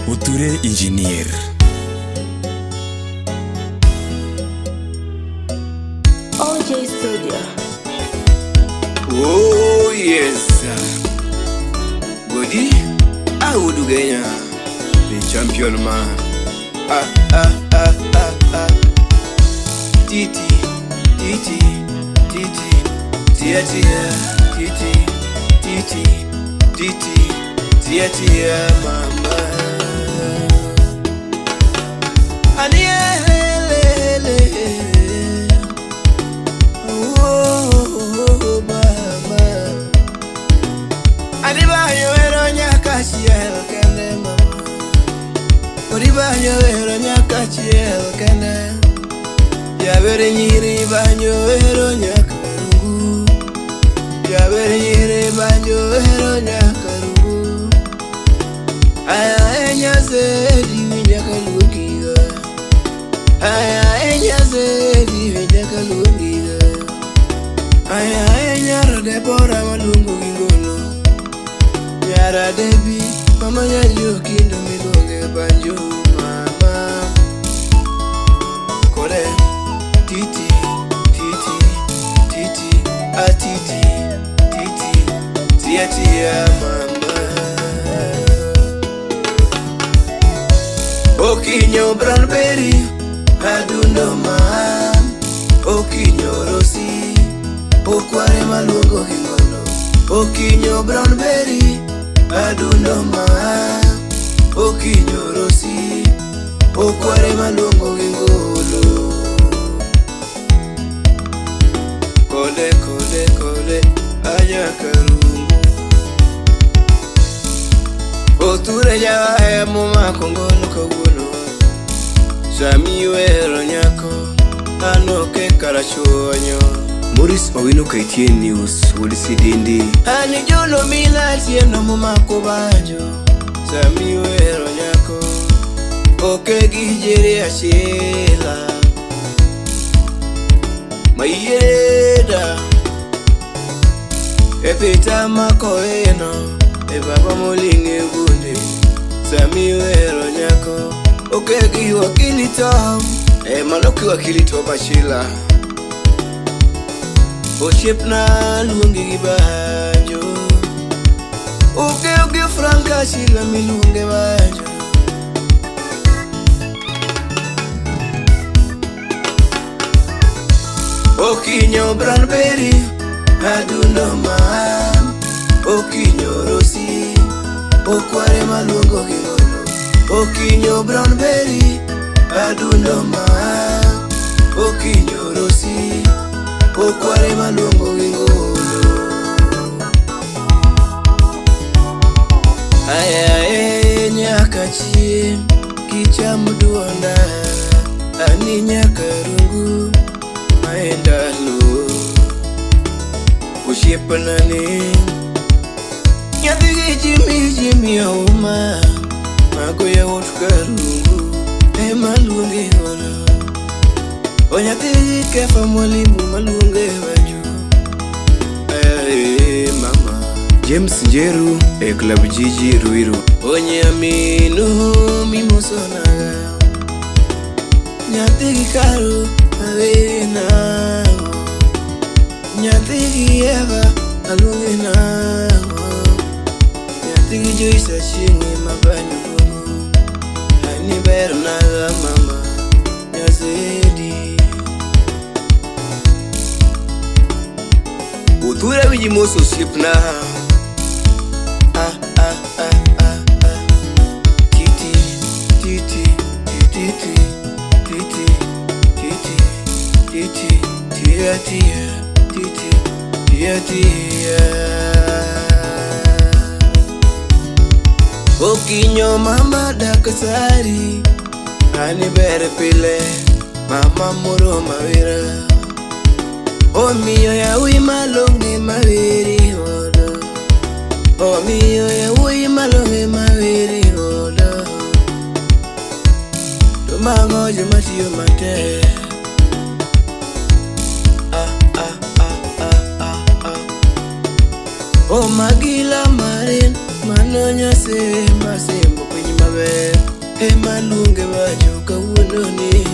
Oture Engineer. OJ Studio. Oh yes. Godi Awudu Kenya, the champion man. Ah ah ah ah ah. Titi titi titi tia tia titi titi titi tia tia mama. Anie hele hele. Oh mama. Adibanyo wero nyaka chiel kende mama. Odibanyo wero nyaka chiel kende. Jabere nyiri banyo wero nyaka rungu. Jabere nyiri banyo wero nyaka rungu. Aya enyase diwi nyaka luongiga. Aya enyase diwi nyaka luongiga. Aya enyaro Debora maluongo gi ngolo. Nyara Debi, mama nyanjo kindo miluonge banjo mama. Kore titi titi titi atiti titi tia tia mama. Okinyo Brownberry adundo mam. Okinyo Rosi okware maluongo gi ngolo. Okinyo Brownberry adundo mam. Okinyo Rosi okware maluongo gi ngolo. Kole kole kole anyaka rungu. Oture jawahe momako ngolo kawuono. Sami wero nyako anoke karachuonyo. Maurice Owino KTN News, Wuod Sidindi. Ani jolo mila tieno momako banjo. Sami wero nyako oke gi jere achiela. Mayiereda e pita makoeno e baba moling'e gunde. Sami wero nyako oke gi wakili Tom. E mano ki wakili Tom Achila. Osiepna luongi gi banjo. Oke gi Frank Achila miluonge banjo. Okinyo Brownberry adundo mam. Okinyo Rosi okware maluongo gi ngolo. Okinyo Brownberry adundo mam. Okinyo Rosi okware maluongo gi ngolo. Aya e nyaka chiem kicham duonda. Ani nyaka rungu maendalo. Osiepna ni nyathi gi Jimmy Jimmy Auma mago yawuot karungu ema luonge godo. O nyathi gi Kefa mwalimu maluonge banjo. Aya e mama. James Njeru e Club Jiji Ruiru. Onyaminu mimosonaga. Nyathi gi Karo awere nang'o. Nyathi gi Eva aluonge nang'o. Nyathi gi Joyce Achieng' ema banjo luongo. Ani ber naga mama Nyasedi. Uthure winji mos osiepna. Ah ah ah ah ah. Titi titi titi titi titi titi tia tia titi tia tia. Okinyo mama daktari ani ber pile mama moro mawira. Omiyo yawuoyi malong'e maweri godo. Omiyo yawuoyi malong'e maweri godo. To mago joma tiyo matek. Ah ah ah ah ah ah. O magila marin mano nyase masembo piny maber. Ema luonge wacho kawuono ni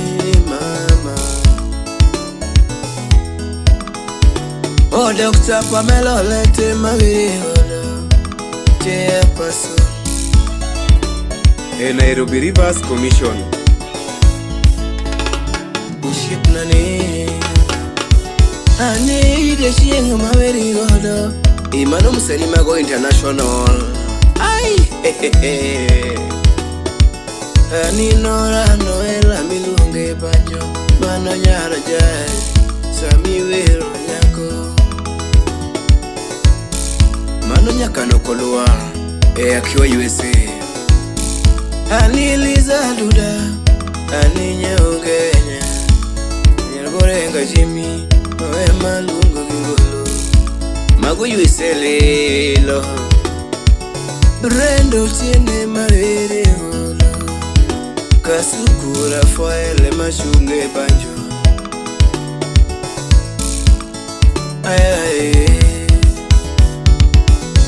mama. O Dr. Pamela Olete mawiri odo Chairperson. E Nairobi Rivers Commission. Osiepna ni ane ide chieng' maweri godo. Imano msanii mago international. Ai Ani Nora Noela miluonge banjo. Mano nyara jai sami wero nyako. Mano nyaka nokolwa e akiwa USA. Ani Liza Duda, ani Nyaugenya, Nyargorenga Jimmy, owe maluongo gi ngolo. Mago USA lilo. Brendo Otiende mawere golo. Kasuku Rafael machunge banjo. Ay, ay,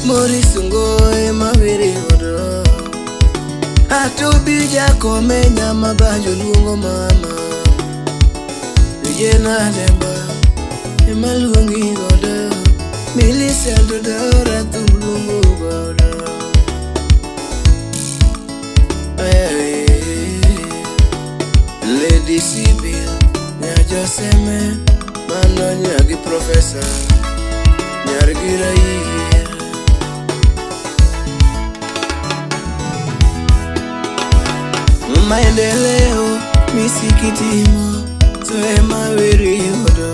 Maurice Ngoe mawere godo. Atobi Jakome nyama banjo luongo mama. Jena Demba ema luongi godo. Millicent Dora thum luongo godo. Ay, ay, Lady Sibyl nya Joseme mano nyagi profesa nyar gi Raila. Maendeleo misikitimo to ema weri godo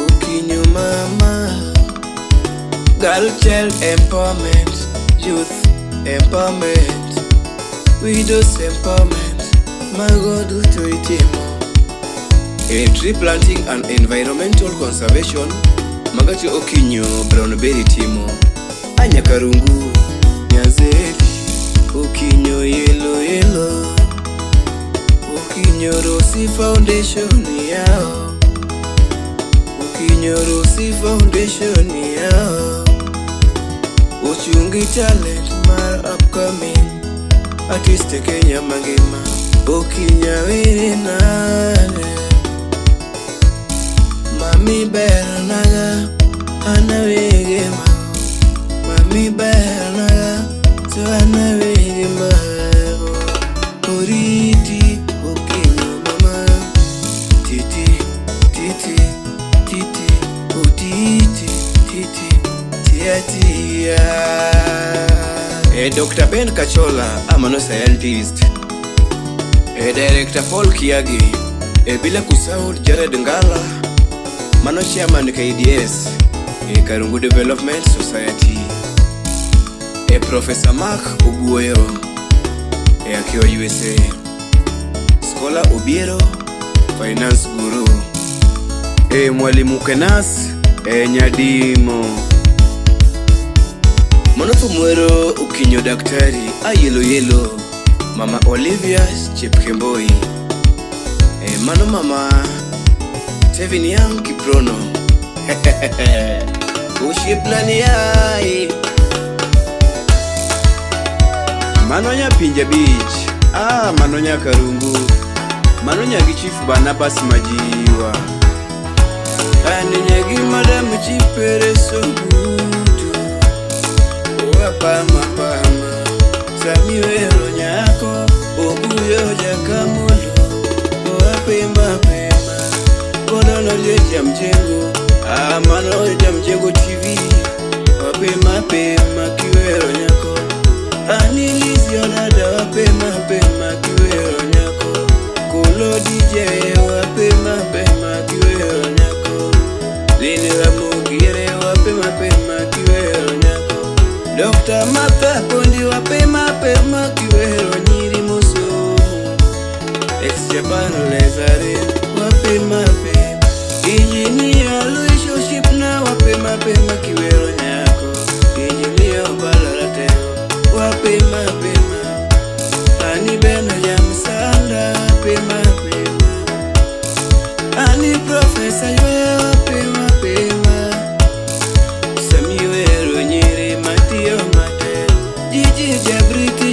okinyo mama. Girl child empowerment, youth empowerment, widows empowerment, mago duto itimo. E tree planting and environmental conservation magati Okinyo Brown Berry timo. Anyakarungu Nyazeli Okinyo yelo yelo. Okinyo Rosi Foundation yao. Okinyo Rosi Foundation yao. Ochungi talent mar upcoming artist e Kenya mangima. Okinyo were nade. Mami ber naga anawege mago. Mami ber naga to anawege mago. Oriti Okinyo mama. Titi titi titi otiti titi tia tia. E Dr. Ben Kachola amano scientist. E Director Paul Kiagi. E bila kusahau Jared Ngala mano chairman KDS e Karungu Development Society. E Professor Mark Obuoyo e akiwa USA. Scholar Obiero Finance Guru. E Mwalimu Kenas e Nyadimo. Mano thumwero Okinyo daktari ayelo yelo. Mama Olivia Chepkemboi. E mano mama Tevin Yang Kiprono. Osiepna ni ai. Mano Nyapinja Beach. Ah, mano Nyakarungu. Mano nyagi Chief Barnabas Majiwa. Ani nyagi madam Chipere Sobutu. Wapama pama. Sami wero nyako. Obuyo jakamolo. Wapema pema. Kodono leja mjengo. Ah, mano leja mjengo TV. Wapema pema kiwero nyako. Ani Lizzy Olada wapema pema kiwero nyako. Kolo DJ wapema pema kiwero nyako. Lini Ramugire wapema pema kiwero nyako. Dr. Martha Pondi wapema pema kiwero nyiri musomo. Ex Japan Lezare wapema pema. Engineer Louis Oshipna wapema pema kiwero nyako. Engineer Balarateo wapema pema. Ani Beno Jamsanda wapema pema. Ani Professor Ywe wapema pema. Sami wero nyiri matiyo mate. Jiji ja British